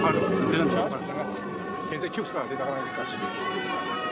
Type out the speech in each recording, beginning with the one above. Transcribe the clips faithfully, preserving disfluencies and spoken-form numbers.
དེ་རྣམས་ཆགས་པར་དང་། ཁྱེད་ཚེ་ཁྱུགས་ཀ་དེ་དག་རང་གི་བཀའ་ཞིག་ཁྱུགས་ཀ།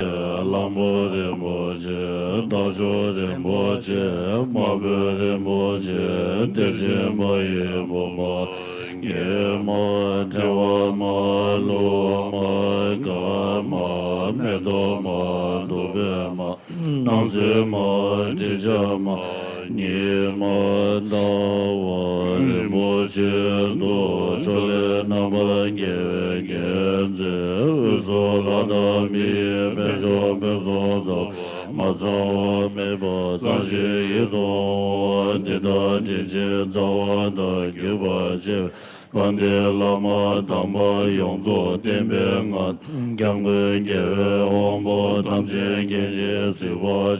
གླང་པོ་རིན་པོ་ཆེ། རྟ་མཆོག་རིན་པོ་ཆེ། དམར་པོ་རིན་པོ་ཆེ། གཏེར་ཆེན་པ་ཡི་བུམ་པ། ཉི་མ། དྲེགས་པ་མ། ལུག་མ། ག་མ། མེ་ཏོག་མ། བདུག་སྤོས་མ། སྣང་སྲིད་མ། དྲི་ཆབ་མ། ཉི་མ། ཟླ་བ་རིན་པོ་ཆེ་འདུ། ཕྱོགས་ལས་རྣམ་པར་རྒྱལ་བའི་མཁྱེན་བརྩེ། དབུས་སུ་ལྷ་དང་མི་ཡི་དཔལ་མཆོག་ཕུན་སུམ་ཚོགས། མ་ཚང་བ་མེད་པ་གཙང་ཞིང་ཡིད་དུ་འོང་བ། འདི་དག་དྲིན་ཅན་རྩ་བ་དང་བརྒྱུད་པར་བཅས། དཔལ་ལྡན་བླ་མ་དམ་པ་ཡོངས་རྫོགས་བསྟན་པའི་མངའ། སྐྱབས་མགོན་རྒྱལ་བའི་དབང་པོ་དམ་ཅན་མཁན་ཆེན་གཟིགས་པ་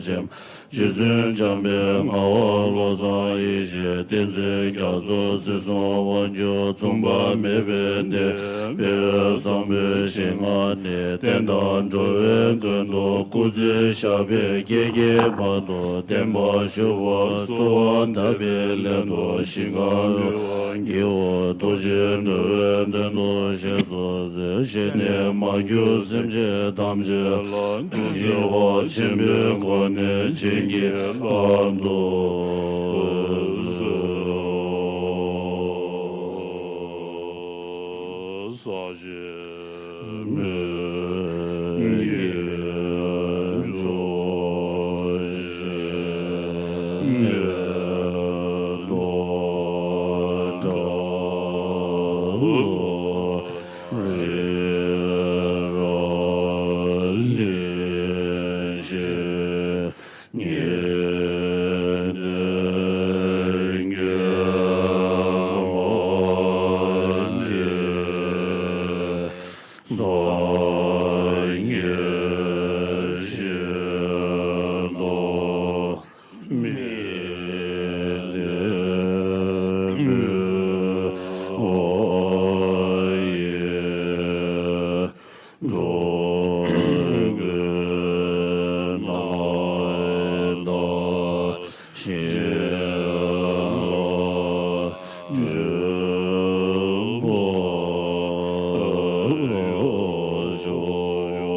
ཆེན་པོ། རྗེ་བཙུན་འཇམ་དཔལ་ངག་དབང་བློ་བཟང་ཡེ་ཤེས་བསྟན་འཛིན་རྒྱ་མཚོ་སྲིད་གསུམ་དབང་ཕྱུག་མཚུངས་པ་མེད་པའི་གདན། དཔལ་བཟང་པོའི་ཞིང་ཁམས་ནས། བསྟན་དང་འགྲོ་བའི་མགོན་དུ་སྐུ་ཚེ་ཞབས་པད་བསྐལ་བརྒྱའི་བར་དུ་བརྟན་པར་བཞུགས་པར་གསོལ་བ་འདེབས་པའི་སླད་དུ་ཞིང་ཁམས་ལུས་དབང་བགྱིའོ། ཐུགས་རྗེས་འགྲོ་བའི་དོན་དུ་གཤེགས་སུ་གསོལ། གཞན་ནས་མ་གྱུར་སེམས་ཅན་ཐམས་ཅད་ལ། ཐུགས་རྗེ་བ་ཆེན་པོའི་སྒོ་ནས་བྱིན་གྱིས་བརླབ་ཏུ་གསོལ། ས་གཞི་མི་གི་ཇོ་ཞེས་ངེས་རྟོགས་དྲག་རི་རབ་ལེགས་བཤད་ངེས་གཏན་གྱི་མ་ཎི། སངས་རྒྱས་ཞལ་མཐོང་མི་ལས་འབུལ་བ་ཡི། འགྲོ་ཀུན་རྣམ་དག་ཞིང་ལ་འཇུག་པར་ཤོག།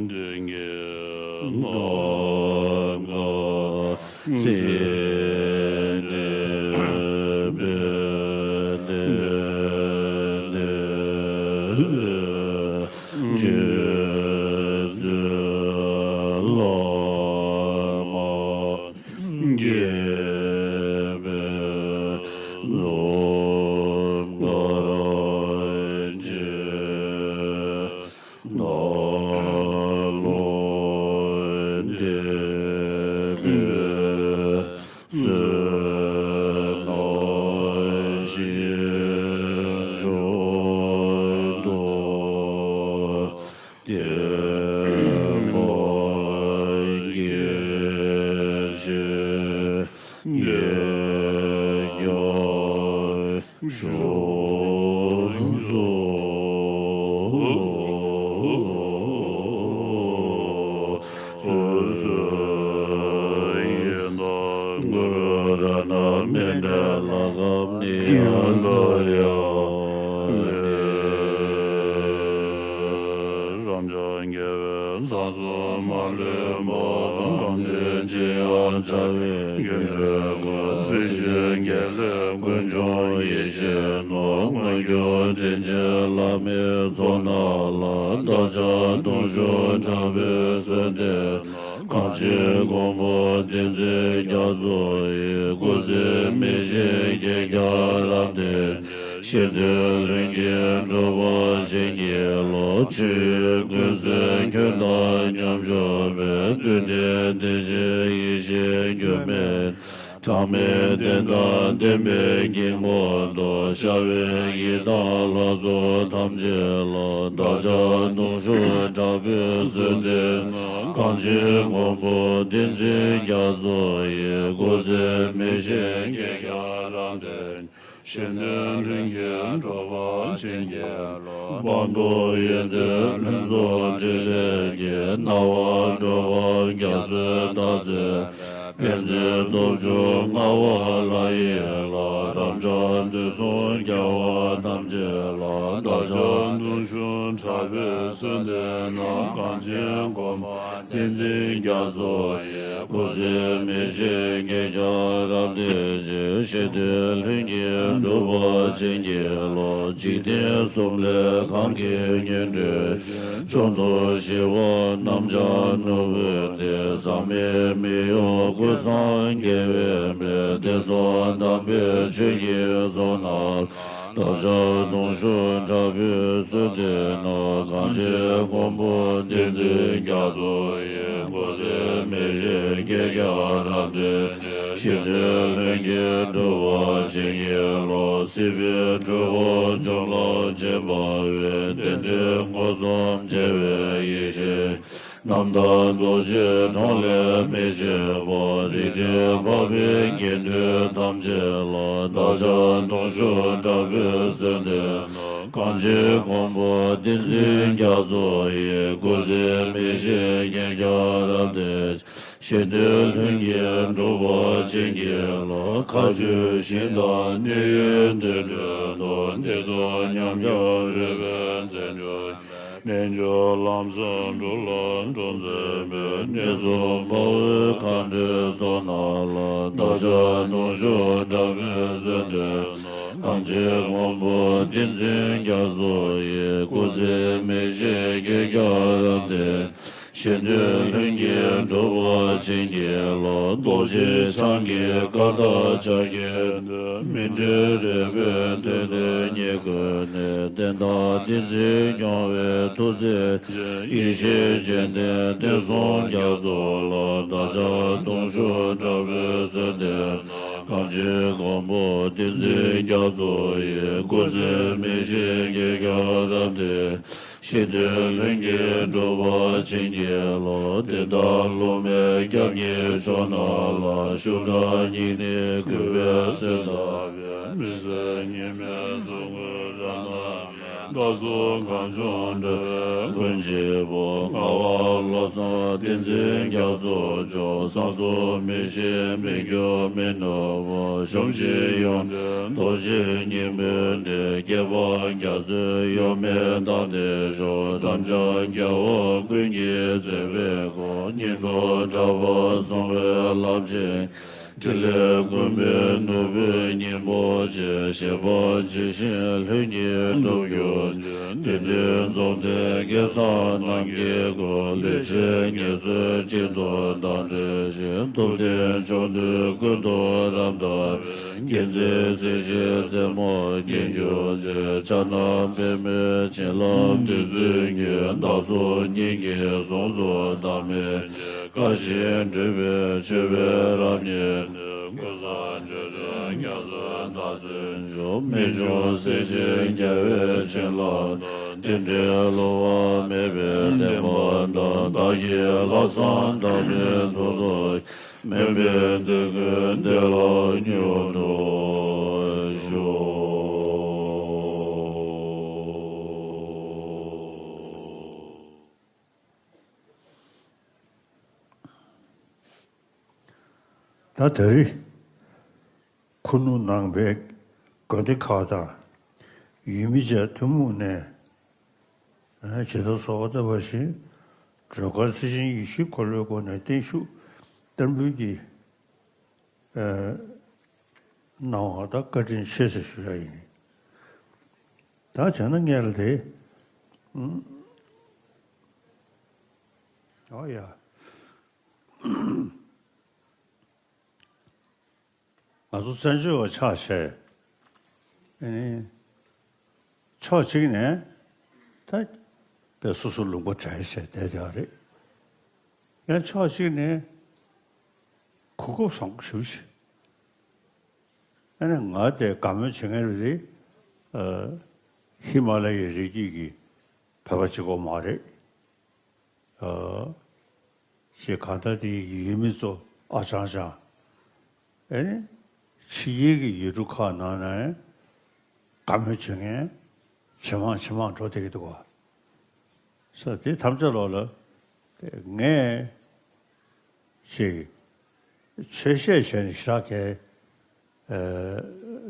ལྡན་གྱི་རྣམ་དག་སེར་སྦྲེངས་པའི་གདན་འདིར། རྗེ་བཙུན་བླ་མ་དགྱེས་པའི་འཛུམ་དཀར་ཅན། ནཱ་རོ་དེ་བའི་བསོད་ནམས་ཞིང་མཆོག་ཏུ། བསྟན་པ་རྒྱས་ཤིང་རྒྱས་ཀྱང་ཕྱོགས་སུ་སོ་སོའི་ཡོན་ཏན་གུ་རུ་རཏྣ་མཎྜལ་ལ་ཁམས་ནི་ཡང་དག་ཡང་རབ་འབྱམས་རྒྱལ་བའི་མཚན་གསུམ་མ་ལུས་པ། སྐལ་ལྡན་ཅི་ཡང་བྱ་བའི་རྒྱུ་འབྲས་ཀུན། སྲིད་ཞིའི་དགེ་ལེགས་ཀུན་འབྱུང་ཡིད་བཞིན་ནོར། མངོན་གྱུར་དྲིན་ཅན་བླ་མའི་ཚོགས་རྣམས་ལ། བདག་ཅག་གདུང་ཤུགས་དྲག་པོས་གསོལ་འདེབས་ན། གངས་ཅན་མགོན་པོ་བསྟན་འཛིན་རྒྱ་མཚོ་ཡི། སྐུ་ཚེ་མི་ཤིགས་བསྐལ་བརྒྱར་རབ་བརྟན། གཞན་དོན་ལྷུན་གྱིས་གྲུབ་པར་བྱིན་གྱིས་རློབས། ཆོས་ཀུན་སེལ་ཁྱོད་དང་མཉམ་བཞུགས་པའི། འདུས་བྱས་བདེ་གཤེགས་ཡེ་ཤེས་སྒྱུ་མའི་གྲངས་མེད་བསྟན་དང་བསྟན་པའི་དཀྱིལ་འཁོར་དུ། ཤར་བའི་ཡི་དམ་ལྷ་ཚོགས་ཐམས་ཅད་ལ། བདག་ཅག་གདུང་ཤུགས་དྲག་པོས་གསོལ་འདེབས་ན། གངས་ཅན་མགོན་པོ་བསྟན་འཛིན་རྒྱ་མཚོ་ཡི། སྐུ་ཚེ་མི་ཤིགས་བསྐལ་བརྒྱར་རབ་བརྟན། གཞན་དོན་ལྷུན་གྱིས་གྲུབ་པར་བྱིན་གྱིས་རློབས། དཔལ་མཐོ་ཡོན་ཏན་ལྷུན་རྫོགས་ཕྲིན་ལས་ཀྱི། སྣང་བ་སྒྲོལ་དཀར་རྒྱ་མཚོའི་ཟླ་ཚེས་ལས། པཎ་ཆེན་སྟོབས་བཅུ་མངའ་བ་ལྷ་ཡི་ལྷ། རབ་འབྱམས་དུས་གསུམ་རྒྱལ་བ་ཐམས་ཅད་ལ། བདག་ཅག་གདུང་ཤུགས་དྲག་པོས་གསོལ་འདེབས་ན། གངས་ཅན་གོང་མ་བསྟན་འཛིན་རྒྱ་མཚོ་ཡི། སྐུ་ཚེ་མི་ཤིགས་རྒྱས་ཀྱང་རབ་བརྟན་ཅིང་། ཞི་བདེའི་ལྷུན་གྱིས་གྲུབ་པར་བྱིན་གྱིས་རློབས། འཇིག་རྟེན་གསུམ་ལས་གང་གིས་སྙན་སྒྲོན་ཅིང་། བྱང་དུ་ཞི་བ་རྣམ་བྱང་ནོར་བུའི་གཏེར། ཟག་མེད་མི་གཡོ་ཀུན་བཟང་རྒྱལ་བའི་དཔལ། བསྟན་སྲུང་དམ་པའི་ཆོས་ཀྱི་ཚོགས་རྣམས། བདག་ཅག་གདུང་ཤུགས་དྲག་པོས་གསོལ་འདེབས་ན། གངས་ཅན་གོང་མ་བསྟན་འཛིན་རྒྱ་མཚོ་ཡི། སྐུ་ཚེ་མི་ཤིགས་རྒྱས་ཀྱང་རབ་བརྟན་ཅིང་། ཞི་བདེའི་ལྷུན་གྱིས་གྲུབ་པར་བྱིན་གྱིས་རློབས། སྲིད་པའི་འཁྲུལ་འཁོར་འཇོམས་ལ་བྱེད་པ་བའི། བདེན་དོན་སྒོ་གསུམ་འབྱེད་པའི་ཡེ་ཤེས། རྣམ་དག་རྡོ་རྗེའི་གྲངས་ལས་མི་ཆད་པ། རིག་འཛིན་འཕགས་པའི་དགེ་འདུན་ཐམས་ཅད་ལ། བདག་ཅག་གདུང་ཤུགས་དྲག་པོས་གསོལ་འདེབས་ན། གངས་ཅན་གོང་མ་བསྟན་འཛིན་རྒྱ་མཚོ་ཡི། སྐུ་ཚེ་མི་ཤིགས་རྒྱས་ཀྱང་རབ་བརྟན། ཞི་བདེའི་ལྷུན་གྱིས་གྲུབ་པར་བྱིན་གྱིས་རློབས། མཁའ་སྤྱོད་ཞིང་དང་གནས་ཡུལ་འདིར་འགྲོ་དུས། བདེ་སྟོང་ཉམས་ཀྱང་རོལ་པའི་རྩལ་འགྲུབ། རྣལ་འབྱོར་ལམ་ཟབ་འགྲོ་ལ་འགྲོ་མཛད་པའི། གནས་གསུམ་དཔའ་བོའི་མཁའ་འགྲོའི་ཚོགས་རྣམས་ལ། བདག་ཅག་གདུང་ཤུགས་དྲག་པོས་གསོལ་འདེབས་ན། གངས་ཅན་གོང་མ་བསྟན་འཛིན་རྒྱ་མཚོ་ཡི། སྐུ་ཚེ་མི་ཤིགས་རྒྱས་ཀྱང་རབ་བརྟན། ཞི་བདེའི་ལྷུན་གྱིས་གྲུབ་པར་བྱིན་གྱིས་རློབས། རྡོ་རྗེ་འཆང་གི་བཀའ་དང་ཕྱག་རྒྱའི་མཐུས། སྨིན་གྲོལ་རོལ་པའི་མདུན་དུ་ཉིད་བཀོད་ནས། བསྟན་དང་བསྟན་འཛིན་སྐྱོང་བའི་ཐུགས་བརྩེ་ཅན། ཡེ་ཤེས་ལྗོན་ཏན་བསྟན་སྲུང་རྒྱ་མཚོ་ལ། བདག་ཅག་གདུང་ཤུགས་དྲག་པོས་གསོལ་འདེབས་ན། གངས་ཅན་གོང་མ་བསྟན་འཛིན་རྒྱ་མཚོ་ཡི། སྐུ་ཚེ་མི་ཤིགས་རྒྱས་ཀྱང་རབ་བརྟན། ཞི་བདེའི་ལྷུན་གྱིས་གྲུབ་པར་བྱིན་གྱིས་རློབས། དེ་ལྟར་སློབ་མའི་སྐྱབས་ཀྱི་མཆོག་རྣམས་ལ། ཤུགས་དྲག་སྙིང་ནས་གུས་པས་གསོལ་བཏབ་པའི། མི་ཟད་ཉི་མའི་གཟུགས་སྐུ་རབ་རྣམས་ལས། བདག་སོགས་གངས་ལྗོངས་འགྲོ་བའི་མགོན་གཅིག་པུ། ངག་དབང་བློ་བཟང་བསྟན་འཛིན་རྒྱ་མཚོ་མཆོག། བསམ་གཟུགས་མི་ཤིགས་མི་འགྱུར་མི་ནུབ་པ། གཞོམ་གཞིག་ཡོན་ཏན་རྡོ་རྗེ་སྙིང་པོའི་འབྲས། སྐྱེས་པ་རྒྱ་མཚོའི་གཡོ་མེད་བདག་ལྟའི་མཆོག། རབ་འབྱམས་རྒྱལ་བ་ཀུན་གྱི་མཛད་པའི་སྐུ། སྙིང་སྟོབས་དྲག་པོ་མཚུངས་པའི་རླབས་ཆེན། ཕྲིན་ལས་ཀུན་པའི་ནོར་བུའི་སྙིང་པོ་ཆེ། བཞད་པ་ཇི་བཞིན་ལྷུན་གྱིས་གྲུབ་གྱུར་ཅིག། བདུད་འདུལ་འཛུམ་བསྟན་བསྐལ་བཟང་ནམ་མཁའི་སྐུ། ལུས་ཅན་ངལ་འཚོའི་གཅིན་སྟོབས་དང་བྲལ་ཞིང་། ཐུབ་བསྟན་ཕྱོགས་དུས་ཀུན་ཏུ་རབ་དར་བའི། མཁྱེན་བརྩེ་སྲིད་ཞིའི་རྩེ་མོར་བསྐྱེད་གྱུར་ཅིག། ཕྱག་ན་པདྨོའི་བྱིན་རླབས་བདུད་རྩིའི་རྒྱུན། བདག་སོགས་སྙིང་གི་གཟུངས་སུ་བདག་མེད་ཅིང་། དགའ་བཞིན་སྤྲུལ་པའི་མཆོད་པའི་རབ་བརྙེས་ནས། ཀུན་བཟང་སྤྱོད་མཆོག་རྒྱ་མཚོའི་བདག་བཙུན་མཆོག། རྨད་བྱུང་སྲས་ཆེན་རྒྱལ་བའི་བྱིན་རླབས་དང་། རྟེན་འབྲེལ་བསླུ་བ་མེད་པའི་བདེན་པ་དང་། བདག་གི་ལྷག་བསམ་དག་པའི་མཐུ་སྟོབས་ཀྱིས། དམན་པའི་འདོད་དགུའི་བདེ་བླག་མྱུར་འགྲུབ་ཤོག། ད་དེ་རིང་ཁུ་ནུ་ནང་པའི་དགོན་སྡེ་ཁག་དང་ཡུལ་མི་བཅས་ཐུན་མོང་ནས་ཇི་ལྟར་གསོལ་བ་བཏབ་པ་བཞིན་སྒྲོལ་དཀར་རྩི་ཤིང་ཡེ་ཤེས་འཁོར་ལོའི་སྒོ་ནས་བརྟན་བཞུགས་བསྟར་འབུལ་གྱི་གནང་བ་དང་བཀའ་དྲིན་ཆེ་ཟེར་ཞུ་ཡ་ཡིན། ད་བྱས་ན་སྔོན་ལ་དེ། ཨོ་ཡ། ང་ཚོ་བཙན་བྱོལ་བ་ཆགས་བྱས། ཨ་ནི། ཕྱོགས་གཅིག་ནས་ད་དཔེ་སོ་སོ་ལུང་པ་བྲལ་བྱས་བསྡད་བསྡད་པ་རེད། ཡང་ཕྱོགས་གཅིག་ནས་གོ་སྐབས་བཟང་པོ་ཞེ་པོ་ཅིག། ཨ་ནི་ང་དེ་དགའ་མོས་བྱེད་མཁན་རེད་དེ། ཧི་མ་ལ་ཡའི་རི་རྒྱུད་ཀྱི་བོད་པ་གཅིག་པོ་མ་རེད། ཞེས་གང་ལྟར་དེའི་ཡུལ་མི་ཚོ་ཨ་ཅང་ཅང་། ཨེ་ནི། ཕྱི་རྒྱལ་གྱི་ཡུལ་གྲུ་ཁག་ནང་ནས་དགའ་མོས་བྱེད་མཁན་ཇེ་མང་ཇེ་མང་འགྲོ་བསྡད་ཀྱི་འདུག་ག། ས་དེ་ཐམས་ཅད་ལོག་ལ་ངས་ཅིག་ ཆོས་བཤད་བྱས་ནས་ཞེ་དྲག་གལ་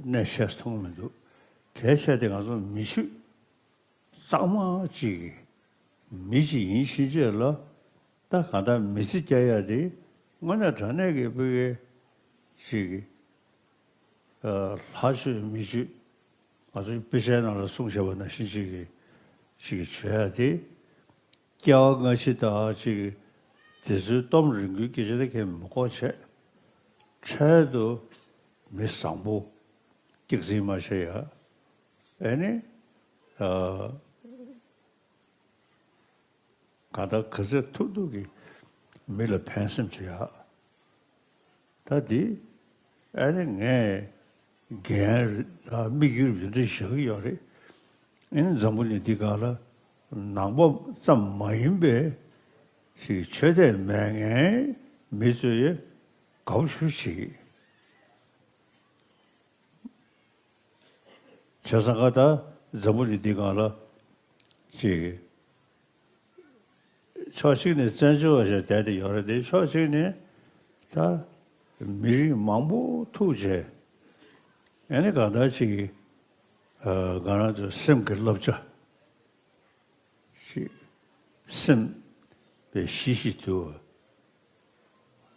གནད་ཤེས་མཐོང་མི་འདུག་གལ་ཆེ་དེ་ང་ཚོ་མི་ཆོས་གཙང་མ་གཅིག་གིས་མི་གཅིག་ཡིན་ཕྱིན་ཆད་ལ་ད་གང་ལྟར་མི་ཚེ་སྐྱེལ་ཡ་དེ་དངོས་གནས་དྲང་གནས་ཀྱི་བོད་སྐད་ཅིག་གིས་ལྷ་ཆོས་མི་ཆོས་ང་ཚོའི་དཔེ་ཆའི་ནང་ལ་གསུངས་བཞག་པ་ནང་བཞིན་ཅིག་གིས་ཅིག་གིས་བྱོས་ཡ་དེ། སྐྱེ་བ་སྔ་ཕྱི་དང་ཅིག་དེ་ཚོའི་སྟོབས་རིང་པོའི་སྐད་ཆ་དེ་གས་མི་གོ་བྱས། འཕྲལ་དུ་མི་བཟང་པོ་སྐྱག་རྫུན་མ་བཤད་ཡ། ཨེ་ནི། ཨ། གང་ལྟར་ག་ཚོད་ཐུབ་ཐུབ་ཀྱིས་མི་ལ་ཕན་སེམས་བྱེད་ཡ། ད་འདི་ཨ་ནི་ངས་འགན་རེད་ད་དམིགས་ཡུལ་འདི་འདྲ་བཞག་གི་ཡོད་རེད། ཨ་ནི་འཛམ་བུ་གླིང་འདི་སྒང་ལ་ནང་པ་ཙམ་མ་ཡིན་པའི་ཞིག་ཆོས་དད་མེད་མཁན་མི་ཚོས་དགའ་པོ་ཞེ་པོ་བྱེད་ཀྱི། བྱས་ཙང་ཀ་ད་འཛམ་བུ་གླིང་འདི་སྒང་ལ་ཅིག་ཕྱོགས་གཅིག་ནས་བཙན་བྱོལ་བ་ཞིག་བསྡད་དེ་ཡོད་རེད་དེ། ཕྱོགས་གཅིག་ནས་ད་མི་རིགས་མང་པོ་ཐུག་བྱས། ཨ་ནི་གང་ལྟར་ཅིག་ང་རང་ཚོའི་སེམས་ཀྱི་བསླབ་བྱ་ཞིག་སེམས་པའི་གཤིས་ཤིག་དུ།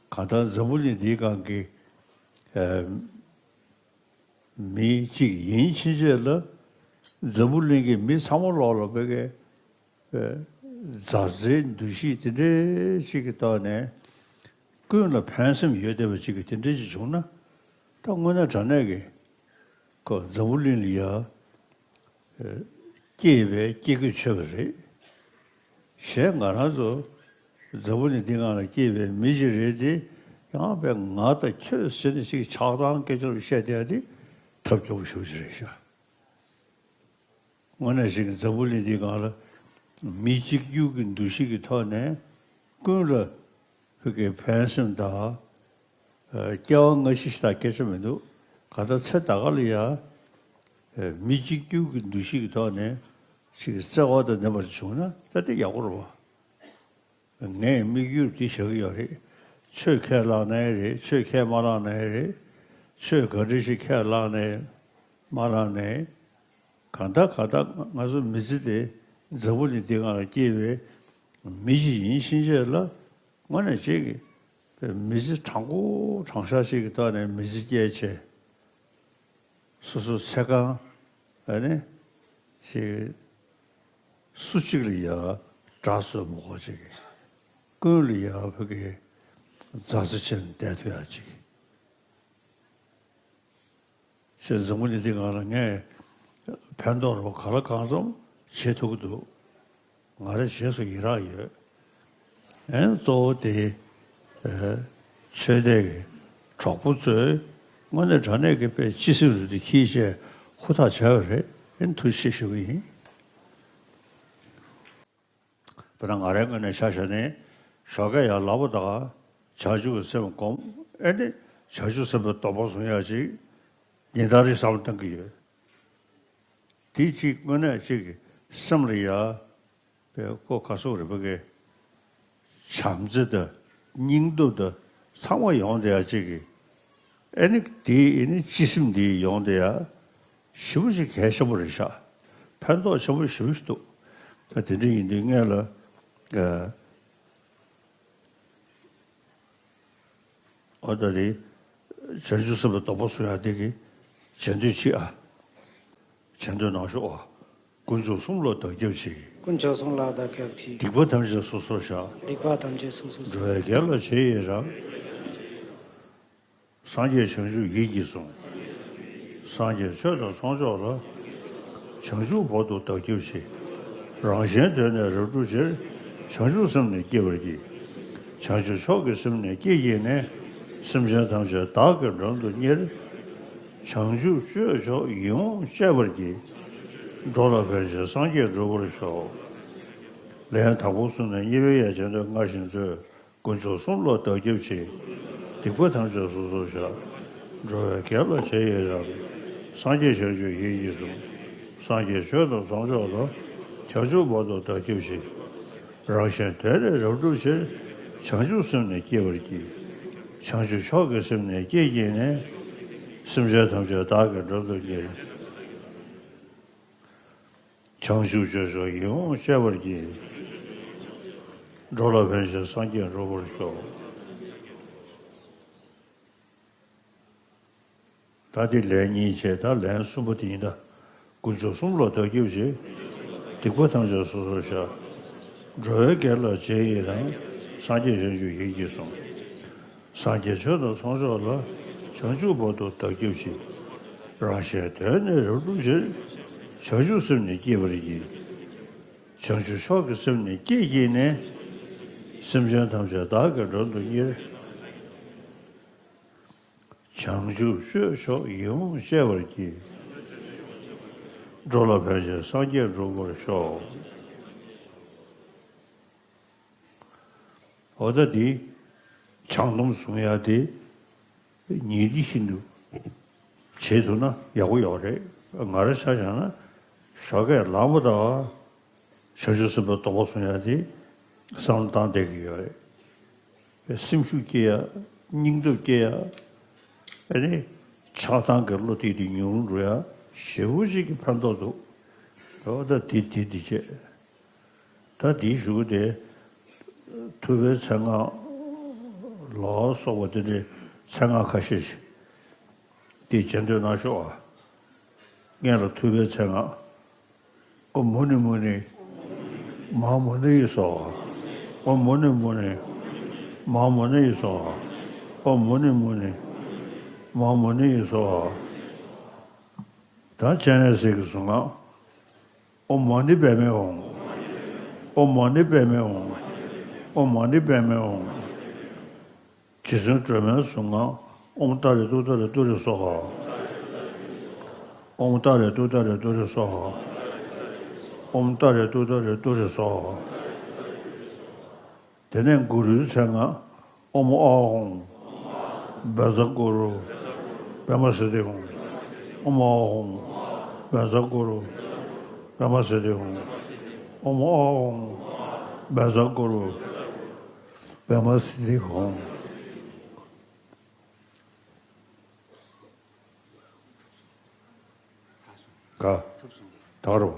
གང་ལྟར་འཛམ་བུ་གླིང་འདིའི་སྒང་གི་ཨ་མི་གཅིག་ཡིན་ཕྱིན་ཆད་ལ་འཛམ་བུ་གླིང་གི་མི་ཚང་མ་ལོག་ལ་བོད་སྐད་མཛའ་བརྩེའི་འདུ་ཤེས་དེ་འདྲའི་ཅིག་གི་ཐོག་ནས་ཀུན་ལ་ཕན་སེམས་ཡོད་བསྡད་པ་ཅིག་གི་དེ་འདྲའི་ཅིག་བྱུང་ན། ད་དངོས་གནས་དྲང་གནས་ཀྱི་ཁོ་འཛམ་བུ་གླིང་ལ་ཡ་སྐྱེས་པའི་སྐྱེ་དགུས་ཆོད་པ་རེད། གཞན་ང་རང་ཚོ་འཛམ་བུ་གླིང་འདི་སྒང་ལ་སྐྱེས་པའི་མི་ཞིག་རེད་དེ། ཡང་པའི་ང་དང་ཁྱོད་ཟེར་ནས་ཅིག་ཆགས་སྡང་སྐད་ཆ་བཤད་བསྡད་ཡ་དེ་ཐབས་སྐྱོ་པོ་ཞེ་པོ་ཅིག་རེད་ཤག་དངོས་གནས་ཤིག་འཛམ་བུ་གླིང་འདིའི་སྒང་ལ་མི་གཅིག་གྱུར་གྱི་འདུ་ཤེས་ཀྱི་ཐོག་ནས་ཀུན་ལ་བོད་སྐད་ཕན་སེམས་དང་སྐྱེ་བ་སྔ་ཕྱི་ཞིག་དང་སྐད་ཆ་མི་འདུག་ག་ད་ཚེ་ད་ག་ལ་ཡ་མི་གཅིག་གྱུར་གྱི་འདུ་ཤེས་ཀྱི་ཐོག་ནས་ཞིག་བརྩེ་བ་དང་ལྡན་པ་ཞིག་བྱུང་ན་ད་དེ་ཡག་པོ་རེད་བ། ངས་དམིགས་ཡུལ་འདི་བཞག་གི་ཡོད་རེད། ཆོས་ཁས་བླངས་ནའི་རེད། ཆོས་ཁས་མ་བླངས་ནའི་རེད། ཆོས་ག་འདྲ་ཞིག་ཁས་བླངས་ནའི་མ་བླངས་ནའི། གང་ལྟར་གང་ལྟར་ང་ཚོ་མི་ཚེ་འདི་འཛམ་བུ་གླིང་འདི་སྒང་ལ་སྐྱེས་པའི་མི་ཞིག་ཡིན་ཕྱིན་ཆད་ལ་དངོས་གནས་ཅིག་གི་མི་ཚེ་དྲང་པོ་དྲང་བཞག་ཅིག་གི་ཐོག་ནས་མི་ཚེ་སྐྱེལ་བྱས། སོ་སོ་ཚེ་གང་ཨ་ནི་ཞིག་སུ་གཅིག་ལ་ཡ་དགྲ་བཟོ་མི་དགོས་ཅིག་ཀུན་ལ་ཡ་བོད་ཀྱི་མཛའ་བརྩེ་ཆེན་བསྡད་ཐུབ་ཡ་ཅིག་ཞེས་འཛམ་བུ་གླིང་འདི་སྒང་ལ་ངས་ཕན་ཐོགས་རོགས་ག་ལ་གང་འཚམ་བྱེད་ཐུབ་ཀྱི་འདུག་ང་རང་རྗེས་སུ་ཡི་རངས་ཡོད། ཨན་གཙོ་བོ་དེ་ཨེ་ཆོས་དད་ཀྱི་གྲོགས་པོ་ཚོས་དངོས་གནས་དྲང་གནས་ཀྱི་དཔེ་སྤྱི་སེམས་རུ་དེ་ཁྱི་བཤད་ཧུར་ཐག་བྱས་པ་རེད། ཨན་ཐུགས་རྗེ་ཆེ་ཞུ་གི་ཡིན། དཔེར་ན་ང་རའི་ངོས་ནས་ཆ་བཞག་ནས་ཞོགས་ཀས་ཡར་ལངས་པ་དང་བྱང་ཆུབ་ཀྱི་སེམས་སྒོམ། ཨེ་ནི་བྱང་ཆུབ་སེམས་དཔའི་སྡོམ་པ་བཟུང་ཡག་ཅིག་ཉིན་ལྟར་རེ་བསམ་བློ་གཏང་གི་ཡོད། དེ་གཅིག་དངོས་གནས་གཅིག་གི་སེམས་ལ་ཡ་པའི་ཀོ་ཁ་སོག་རེ་བོད་ཀྱི་བྱམས་བརྩེ་དང་སྙིང་སྟོབས་དང་ཚང་མ་ཡོང་བསྡད་ཡ་གཅིག་གི་ཨེ་ནི་དེ་ཨེ་ནི་སྤྱི་སེམས་དེ་ཡོང་བསྡད་ཡ་ཞེ་པོ་ཅིག་གལ་ཆེན་པོ་རེད་ཤག་ཕན་ཐོགས་ཆེན་པོ་ཞེ་པོ་ཞིག་འདུག་ད་དེ་འདྲ་ཡིན་དུས་ངས་ལ་ཨ། ཨོ་ད་རེད། བྱང་ཆུབ་སེམས་དཔའི་སྡོམ་པ་སྲུང་ཡག་དེ་གི་བྱེད་འདོད་ཅིག་ཨ། བྱེད་འདོད་ནང་ཤོག་ཨ། དཀོན་མཆོག་གསུམ་ལ་བདག་སྐྱབས་མཆི། དཀོན་མཆོག་གསུམ་ལ་བདག་སྐྱབས་མཆི། སྡིག་པ་ཐམས་ཅད་སོ་སོར་བཤགས། སྡིག་པ་ཐམས་ཅད་སོ་སོར་བཤགས། འགྲོ་བའི་དགེ་ལ་རྗེས་ཡི་རང་། སངས་རྒྱས་བྱང་ཆུབ་ཡིད་ཀྱིས་བཟུང་། སངས་རྒྱས་ཆོས་དང་ཚོགས་མཆོག་ལ། བྱང་ཆུབ་བར་དུ་བདག་སྐྱབས་མཆི། རང་གཞན་དོན་ནི་རབ་བསྒྲུབ་ཕྱིར། བྱང་ཆུབ་སེམས་ནི་བསྐྱེད་པར་བགྱི། བྱང་ཆུབ་མཆོག་གི་སེམས་ནི་བསྐྱེད་བགྱིས་ནས། སེམས་ཅན་ཐམས་ཅད་བདག་གིས་མགྲོན་དུ་གཉེར། བྱང་ཆུབ་སྤྱོད་མཆོག་ཡིད་འོང་སྤྱད་པར་བགྱི། འགྲོ་ལ་ཕན་ཕྱིར་སངས་རྒྱས་འགྲུབ་པར་ཤོག་ལན། དང་པོ་གསུམ་ནས་གཉིས་པའི་ཡན་ཆད་དུ་སྔར་བཞིན་མཛོད། དཀོན་མཆོག་གསུམ་ལ་བདག་སྐྱབས་མཆི། སྡིག་པ་ཐམས་ཅད་སོ་སོར་བཤགས། འགྲོ་བའི་དགེ་ལ་རྗེས་ཡི་རང་། སངས་རྒྱས་བྱང་ཆུབ་ཡིད་ཀྱིས་བཟུང་། སངས་རྒྱས་ཆོས་དང་ཚོགས་མཆོག་ལ། བྱང་ཆུབ་བར་དུ་བདག་སྐྱབས་མཆི། རང་གཞན་དོན་ནི་རབ་བསྒྲུབ་ཕྱིར། བྱང་ཆུབ་སེམས་ནི་བསྐྱེད་པར་བགྱི། བྱང་ཆུབ་མཆོག་གི་སེམས་ནི་བསྐྱེད་བགྱིས་ནས། སེམས་ཅན་ཐམས་ཅད་བདག་གིས་མགྲོན་དུ་གཉེར། བྱང་ཆུབ་སྤྱོད་མཆོག་ཡིད་འོང་སྤྱད་པར་བགྱི། འགྲོ་ལ་ཕན་ཕྱིར་སངས་རྒྱས་འགྲུབ་པར་ཤོག། ད་དེ་ལན་གཉིས་བྱས། ད་ལན་གསུམ་པ་དེ་ཡིན་ད། དཀོན་མཆོག་གསུམ་ལ་བདག་སྐྱབས་མཆི། སྡིག་པ་ཐམས་ཅད་སོ་སོར་བཤགས། འགྲོ་བའི་དགེ་ལ་རྗེས་ཡི་རང་། སངས་རྒྱས་བྱང་ཆུབ་ཡིད་ཀྱིས་བཟུང་། སངས་རྒྱས་ཆོས་དང་ཚོགས་མཆོག་ལ། བྱང་ཆུབ་བར་དུ་བདག་སྐྱབས་མཆི། རང་གཞན་དོན་ནི་རབ་བསྒྲུབ་ཕྱིར། བྱང་ཆུབ་སེམས་ནི་བསྐྱེད་པར་བགྱི། བྱང་ཆུབ་མཆོག་གི་སེམས་ནི་བསྐྱེད་བགྱིས་ནས། སེམས་ཅན་ཐམས་ཅད་བདག་གིས་མགྲོན་དུ་གཉེར། བྱང་ཆུབ་སྤྱོད་མཆོག་ཡིད་འོང་སྤྱད་པར་བགྱི། འགྲོ་ལ་ཕན་ཕྱིར་སངས་རྒྱས་འགྲུབ་པར་ཤོག། འོ་ད་འདི་བྱང་སྡོམ་བཟུང་ཡ་དེ་ཉིན་རེ་བཞིན་དུ་བྱེད་ཐུབ་ན་ཡག་པོ་ཡོད་རེད། ང་རང་ཆ་བཞག་ན་ཞོགས་ཀས་ལངས་པ་དང་། བྱང་ཆུབ་སེམས་དཔའི་སྡོམ་པ་བཟུང་ཡ་དེ་བསམ་བློ་བཏང་བསྡད་ཀྱི་ཡོད་རེད། སེམས་ཤུགས་སྐྱེ་ཡ། སྙིང་སྟོབས་སྐྱེ་ཡ། ཨ་ནི་ཆགས་སྡང་གི་བློ་དེ་དེ་ཉུང་རུ་འགྲོ་ཡ་ཞེ་པོ་ཅིག་གི་ཕན་ཐོགས་འདུག། འོ་ད་དེ་དེ་དེ་བྱས། ད་དེའི་གཞུག་གུ་དེ་ཐུབ་པའི་མཚན་སྔགས་ལ་སོགས་པ་དེ་འདྲའི་མཚན་སྔགས་ཁ་ཤས་ཤིག་དེ་བྱེད་འདོད་གནང་ཤོག་ཨ། སྔོན་ལ་ཐུབ་པའི་མཚན་སྔགས། ཨོཾ་མུ་ནེ་མུ་ནེ། མ་ཧཱ་མུ་ནེ་ཡེ་སྭཱ་ཧཱ། ཨོཾ་མུ་ནེ་མུ་ནེ། མ་ཧཱ་མུ་ནེ་ཡེ་སྭཱ་ཧཱ། ཨོཾ་མུ་ནེ་མུ་ནེ། མ་ཧཱ་མུ་ནེ་ཡེ་སྭཱ་ཧཱ། ད་སྤྱན་རས་གཟིགས་ཀྱི་གཟུངས་སྔགས། ཨོཾ་མ་ཎི་པདྨེ་ཧཱུྃ། ཨོཾ་མ་ཎི་པདྨེ་ཧཱུྃ། ཨོཾ་མ་ཎི་པདྨེ་ཧཱུྃ། རྗེ་བཙུན་སྒྲོལ་མའི་གཟུངས་སྔགས། ཨོཾ་ཏཱ་རེ་ཏུཏྟཱ་རེ་ཏུ་རེ་སྭཱ་ཧཱ། ཨོཾ་ཏཱ་རེ་ཏུཏྟཱ་རེ་ཏུ་རེ་སྭཱ་ཧཱ། ཨོཾ་ཏཱ་རེ་ཏུཏྟཱ་རེ་ཏུ་རེ་སྭཱ་ཧཱ། དེ་ནས་གུ་རུའི་མཚན་སྔགས། ཨོཾ་ཨཱཿཧཱུྃ། བཛྲ་གུ་རུ། པདྨ་སིདྡྷི་ཧཱུྃ། ཨོཾ་ཨཱཿཧཱུྃ། བཛྲ་གུ་རུ། པདྨ་སིདྡྷི་ཧཱུྃ། ཨོཾ་ཨཱཿཧཱུྃ། བཛྲ་གུ་རུ། པདྨ་སིདྡྷི་ཧཱུྃ། ག་ད་རོ།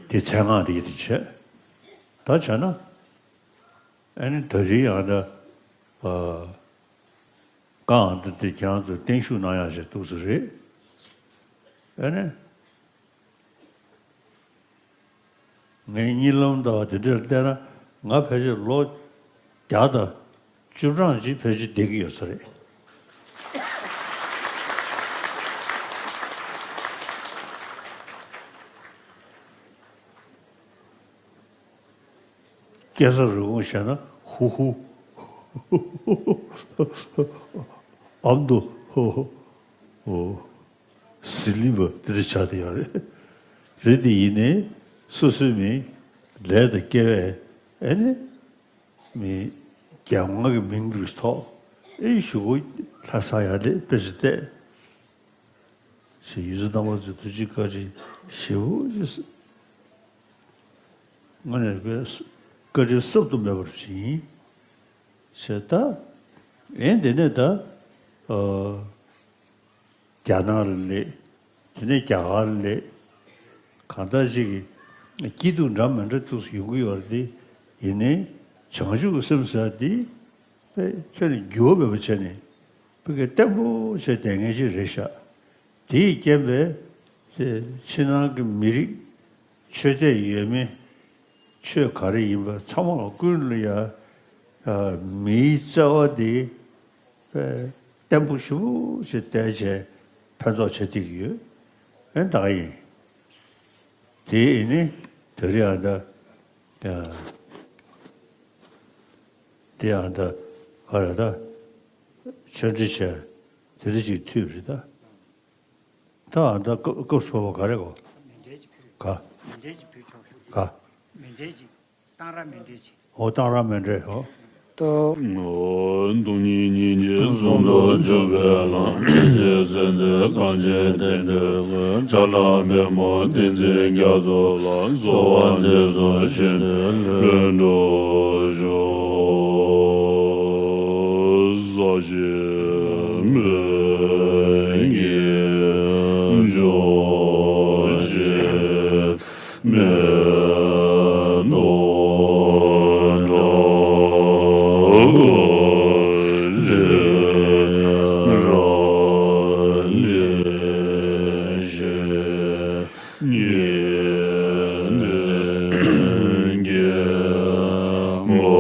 དེ་མཚན་སྔགས་དེ་ཡིན་དུ་བྱས། ད་བྱས་ན། ཨ་ནི་ད་རེས་ཡང་ད། ཨ། བཀའ་འདི་དེ་ཁྱེད་རང་ཚོས་བརྟན་བཞུགས་གནང་ཡག་ཞིག་འདུག་ས་རེད། ཨ་ནི། ངའི་གཉིད་ལམ་ལྟ་བ་དེ་འདྲར་བལྟས་ན་ང་ཕལ་ཆེར་ལོ་བརྒྱ་དང་བཅུ་གྲངས་ཅིག་ཕལ་ཆེར་བསྡད་ཀྱི་ཡོད་ས་རེད། སྐྱེ་ས་རུས་གོང་བཤད་ན་ཧུ་ཧུ། ཨམ་དུ་ཧུ་ཧུ། ཨོ། ཟི་ལིང་པ་དེ་འདྲ་ཆགས་བསྡད་ཡོད་རེད། རེད་དེ་ཡིན་ནའི་སོ་སོའི་མི་ལས་དང་སྐལ་བས་ཨེ་ནི་མི་རྒྱལ་དབང་གི་མིང་གི་ཐོག་ཨེ་ཞུ་གོ་ལྷ་ས་ཡ་ལེ་དཔེ་ཆ་བལྟས། ཞེས་ཡུལ་ཚོ་རྣམ་པ་ཚོས་ཐུགས་རྗེ་བཀའ་དྲིན་ཞེ་པོ་ཅིག་དངོས་གནས་དཔེ་བཀའ་དྲིན་གསབ་ཏུ་མེད་པར་བྱིན། ཞེས་ད། ཨེ་འདི་ནས་ད། ཨ། རྒྱ་ནག་ལ་སླེབས། དེ་ནས་རྒྱ་གར་ལ་སླེབས། གང་ལྟར་ཅིག་གི་སྐྱིད་སྡུག་འདྲ་མི་འདྲ་ཐུགས་སུ་ཡོང་གི་ཡོད་རེད་དེ། ཡིན་ནའི་བྱང་ཆུབ་ཀྱི་སེམས་ཟེར་བ་འདི་ཁྱོན་ནས་འགྱུར་བ་མེད་པ་བྱས་ནས་ཕ་གི་བརྟན་པོ་བྱས་བསྡད་མཁན་ཅིག་རེད་ཤག། དེའི་རྐྱེན་པས་ཕྱི་ནང་གི་མི་རིགས་ཆོས་དད་ཡོད་མེད། ཆོས་ག་རེ་ཡིན་པ་ཚང་མ་ལ་ཀུན་ལ་ཡ། མིའི་བརྩེ་བ་དེ་བརྟན་པོ་ཞེ་པོ་ཞིག་བསྡད་བྱས་ཕན་ཐོགས་བྱེད་བསྡད་ཀྱི་ཡོད། ཨེ་ད་ག་ཡིན། དེ་ཡིན་ནི་དེ་རིང་ཨ་ད། དེ་ཨ་ད་ག་རེ་ད། ཆོས་འབྲེལ་བྱས་དེ་འདྲ་ཞིག་ཐུབ་རེད་ད། ད་ཨ་ད་སྐབས་སྐབས་སུ་བབས་པ་ག་རེ་གོ། མཎྜལ་ཅིག་ཕུལ། ག་མཎྜལ་ཅིག་ཕུལ་ཆོག་ཞུ། ག་མཎྜལ་ཅིག་གཏང་རག་མཎྜལ་ཅིག་ཨོ་གཏང་རག་མཎྜལ་ཨོ། ད། སྟོང་ཉིད་སྙིང་རྗེ་ཟུང་དུ་འཇུག་པའི་ལམ། ཞེས་མཛད་པའི་གངས་ཅན་བསྟན་འགྲོའི་མགོན། བྱ་བྲལ་པདྨོ་བསྟན་འཛིན་རྒྱ་མཚོ་ལ། གསོལ་བ་འདེབས་སོ་བྱིན་གྱིས་བརླབ་ཏུ་གསོལ། ཞིག་མོས་གུས་ཕྱོགས་བཞིར་མེ་ཏོག་བཀྲ་ཤིས་རབ་གླིང་ཞིང་། ཉེ་གནས་སྐྱེ་བོ་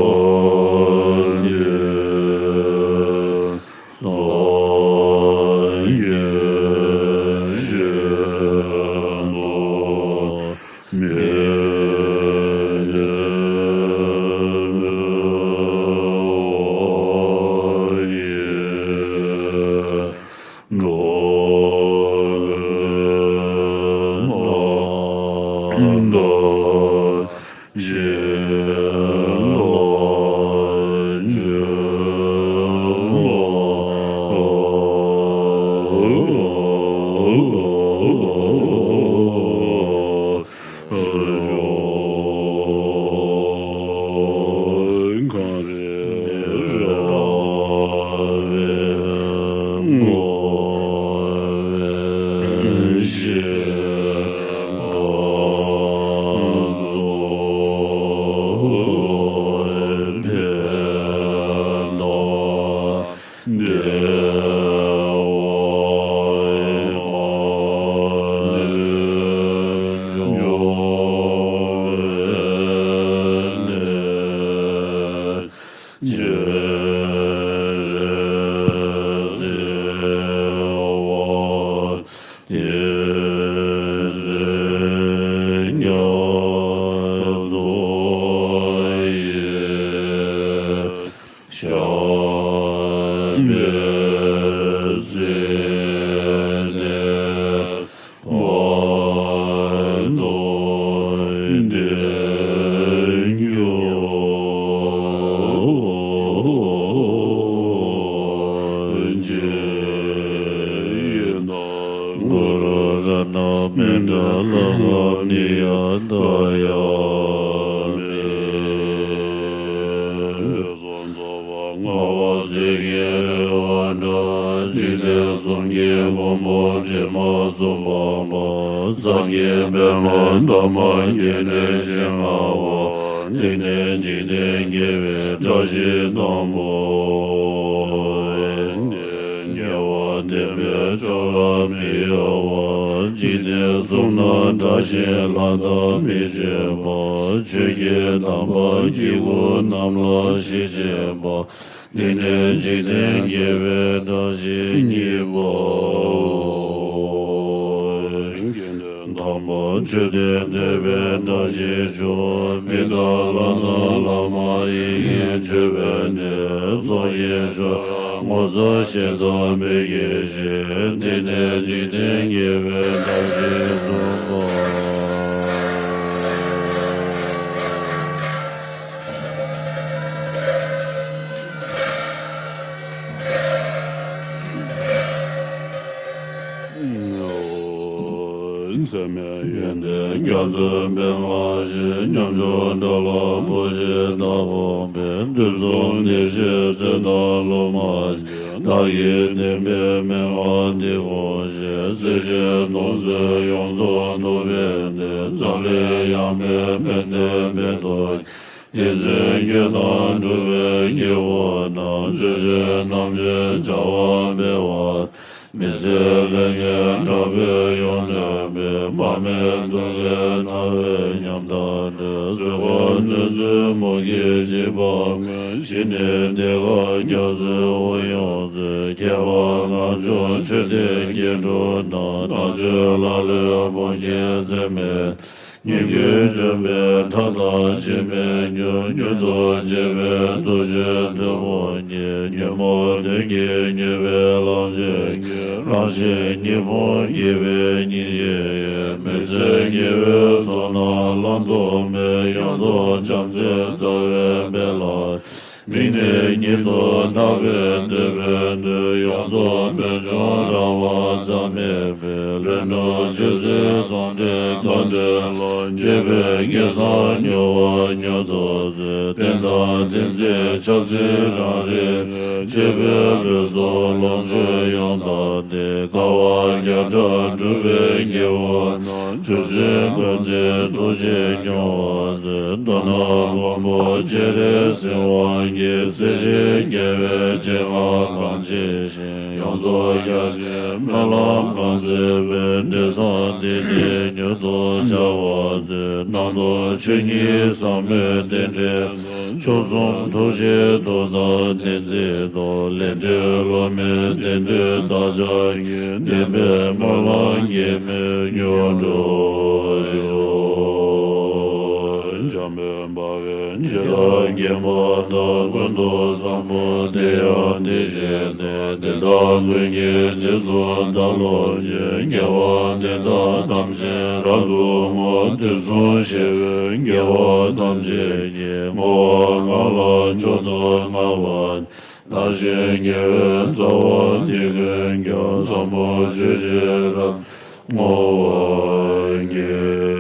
འདི། སངས་རྒྱས་ཞིང་དུ་མི་ལྡན་པའི་ཡིད། འགྲོ་ཀུན་ནམ་དག་བྱིན་རླབས་བྱོན་ལོ། གུ་རུ་རཏྣ་མཎྜལ་ལྷ་ནི་ཡ་ད་ཡ་མི། ལྔ་པ་ཚིག་གི་རེ་བ་འདྲ། འཇིག་རྟེན་གསུམ་གྱི་མགོན་པོ་དྲི་མ་གསུམ་པ་མ། སངས་རྒྱས་པདྨ་འདབ་མ་གྱེན་དུ་བཞུགས་ལྔ་པ། དེང་ནས་འཇིག་རྟེན་དགེ་བའི་བཀྲ་ཤིས་སྣང་བ། དགེ་བ་འདུན་པའི་ཕྱོགས་ལ་མི་གཡོ་བ། འཇིག་རྟེན་གསུམ་ན་དགྲ་གཤེད་ལྷ་དང་མི་ཕྱེད་པ། ཆོས་ཀྱི་དམ་པ་སྐྱེ་དགུ་རྣམས་ལ་ཞི་བྱེད་པ། འདི་ནི་འཇིག་རྟེན་དགེ་བའི་བཀྲ་ཤིས་གཉིས་པ། དགེ་འདུན་དམ་པ་མཆོད་རྟེན་འདུས་པའི་བཀྲ་ཤིས་མཆོག་མི་ལ་ལ་ན་བླ་མ་ཡི་གེ་མཆོད་པའི་གནས། ཚོགས་ཀྱི་མཆོག་ངོ་མཚར་ཞལ་དང་མི་སྐྱེ་ཞིང་། འདི་ནི་འཇིག་རྟེན་དགེ་བའི་བཀྲ་ཤིས་གསུམ་པ། ཚད་མེད་ཡོན་ཏན་རྒྱ་མཚོའི་བར་མ་ཞིག་ཉམ་ཆུང་དགྲ་ལ་བུ་ཞིག་བདག་དབང་པའི། དུས་གསུམ་བདེ་གཤེགས་བརྩེ་དང་སློབ་མ་ཞིག་བདག་གིས་བསྟན་པའི་མན་ངག་འདི་གོ་ཞིང་། སྲིད་ཞིའི་སྡོམ་བརྩོན་ཡོངས་རྫོགས་ཐུབ་པའི་གནས། འཛམ་གླིང་ཡངས་པའི་མལ་སྟན་པའི་ཏོག་ཡིད་བརྩོན་ཀུན་ཏུ་འགྲུབ་པའི་སྐྱེ་བོ་རྣམས། སྤྱོད་ཕྱིར་རྣམ་འབྱེད་བྱ་བ་སྤེལ་བ། མི་ཚེ་ལས་ངན་དྲག་པོས་ཡོངས་ནོན་པའི། མར་མེ་མདུང་གི་རྣ་བའི་ཉམས་དང་འདྲ། གཟུགས་པོ་གནོད་འཚེ་མུ་གེས་འཇིགས་པ་སྔོན། ཞི་གནས་གནས་སྐབས་སྐྱབས་སུ་འོས་ཡོངས་སྩོལ། ཁྱད་པར་ངག་བཅུ་མཆོད་རྟེན་སྐྱེ་འགྲོ་རྣམས། དམ་ཆོས་ལ་ལུས་ཕམ་ཁྱེར་འཛད་མེད། ཉིད་ཀྱིས་བཅོམ་པའི་ཁྲག་དང་འཆི་མེད་མྱུར། མྱུར་དུ་བྱེད་པའི་ཐུགས་རྗེའི་མཐུ་དཔུང་གཉིས། ཉོན་མོངས་གདོན་གྱིས་མྱོས་པའི་གླང་ཆེན་གྱི། རང་བཞིན་ཉིད་ཕུང་དགྱེས་པའི་སྙིང་རྗེ་ཡིས། མི་ཚེ་དགེ་བའི་ཚོགས་རྣམས་བླང་དོར་མེད། ཡོངས་རྫོགས་བྱམས་བརྩེའི་རྩ་བའི་དཔལ་ལ། མིག་ནི་ཉིད་དུ་བརྣག་པའི་འདོད་པའི་དུས། ཡོངས་རྫོགས་རྨད་བྱུང་རང་དབང་མཚམས་མེད་པའི། ལྷུན་གྲུབ་ཆོས་ཚུལ་ཟུང་འབྲེལ་གང་འདུལ་ལ། སྤྱོད་པའི་དགེ་མཚམས་མྱུར་བ་མྱུར་དུ་བཙལ། རྟེན་དང་བསྟན་འཛིན་ཆབ་སྲིད་རང་རིག་སྤྱོད་པའི་ལུས་སྲོག་ལོངས་སྤྱོད་ཡོངས་དག་སྟེ། དཀའ་བ་བརྒྱ་ཕྲག་སྒྲུབ་པའི་དགེ་བ་རྣམས། ཆུ་ཚོད་ཀུན་ཏུ་ཐུགས་རྗེས་མྱུར་བར་མཛད། མདོར་ན་མགོན་པོ་སྤྱན་རས་གཟིགས་དབང་གིས། སྲིད་ཞིའི་རྒྱལ་བའི་སྤྱན་སྔར་གང་མཆིས་ཤིང་། ཡོངས་རྫོགས་རྒྱ་ཆེའི་སྨོན་ལམ་གང་མཛད་པའི། འབྲས་བཟང་འདི་ཉིད་མྱུར་དུ་བྱ་བར་མཛོད། ནང་དུ་ཆོས་ཉིད་ཟབ་མོའི་རྟེན་འབྲེལ། མཆོག་གསུམ་ཐུགས་རྗེའི་མདོ་དང་བསྟན་འཛིན་མདོ། ལས་འབྲས་སློབ་མའི་དོན་དུ་བདག་ཅག་གི། བདེན་པའི་སྨོན་ལམ་གེགས་མེད་མྱུར་འགྲུབ་ཤོག། འཇམ་དཔལ་དཔའ་བོས་ཇི་ལྟར་མཁྱེན་པ་དང་། ཀུན་ཏུ་བཟང་པོ་དེ་ཡང་དེ་བཞིན་ཏེ། དེ་དག་ཀུན་གྱི་རྗེས་སུ་བདག་སློབ་ཅིང་། དགེ་བ་འདི་དག་ཐམས་ཅད་རབ་ཏུ་བསྔོ། དུས་གསུམ་གཤེགས་པའི་རྒྱལ་བ་ཐམས་ཅད་ཀྱིས། བསྔོ་བ་གང་ལ་མཆོག་ཏུ་བསྔགས་པ་དེས། བདག་གཞན་དགེ་བའི་རྩ་བ་འདི་ཀུན་ཀྱང་། བཟང་པོ་སྤྱོད་ཕྱིར་རབ་བསྔོ་བར་བགྱི།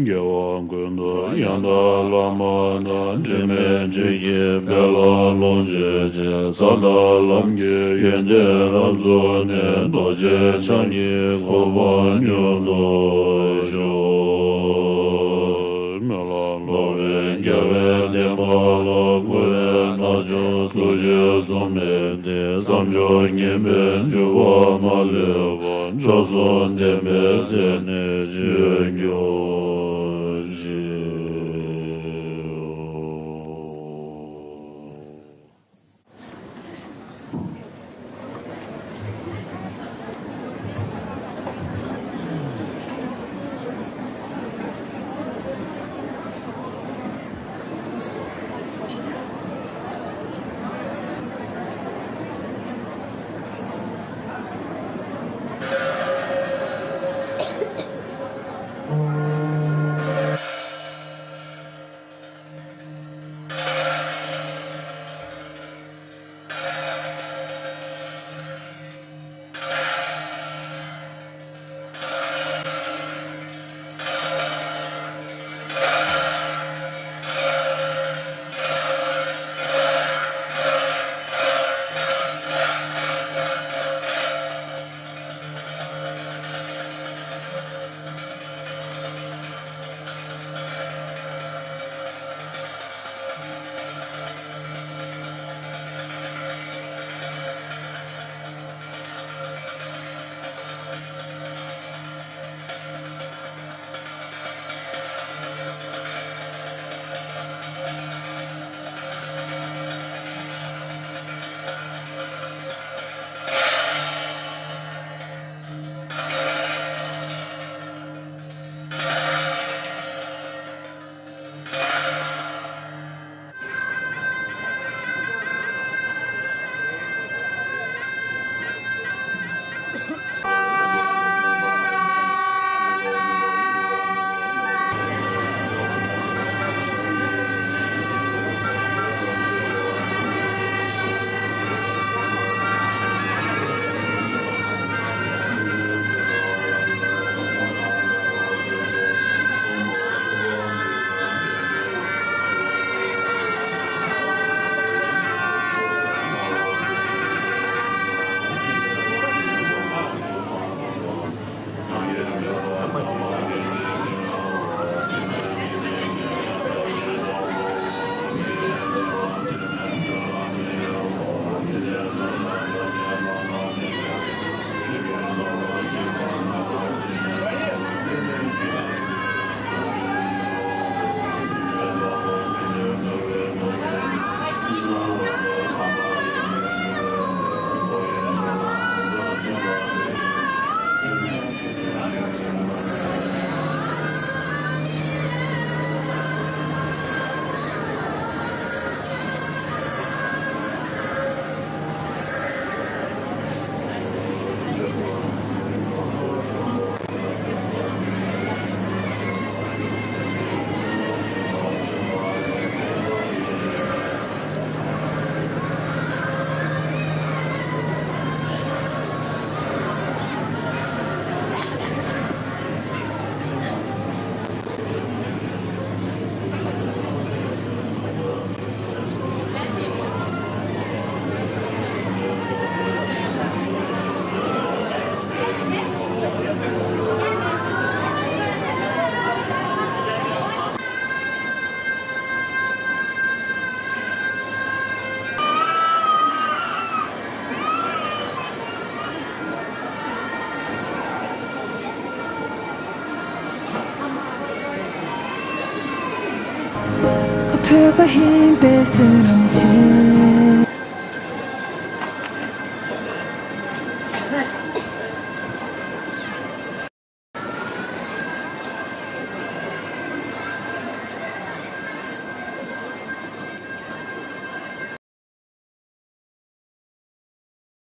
དགེ་བ་ཀུན་ཏུ་ཡང་དག་བླ་མ་དང་། དྲི་མེད་ཆོས་ཀྱི་དཔལ་ལ་ལོངས་སྤྱོད་ཅིང་། ས་དང་ལམ་གྱི་ཡོན་ཏན་རབ་རྫོགས་ནས། རྡོ་རྗེ་འཆང་གི་གོ་འཕང་མྱུར་ཐོབ་ཤོག། སྨོན་ལམ་སློབ་དཔོན་རྒྱལ་བའི་བསྟན་པ་ལ། མགོ་བོས་རྣལ་འབྱོར་ཐུགས་རྗེས་བཟུང་མི་འདི། བསམ་བརྗོད་ངན་པས་འཇུག་པ་མ་ལུས་པ། མཆོག་གསུམ་ལྡན་པའི་མཚན་ནི་ཆོས་ཀྱི་རྗེ། བོད་པ་ཡིན་པའི་བསོད་ནམས་ཆེ།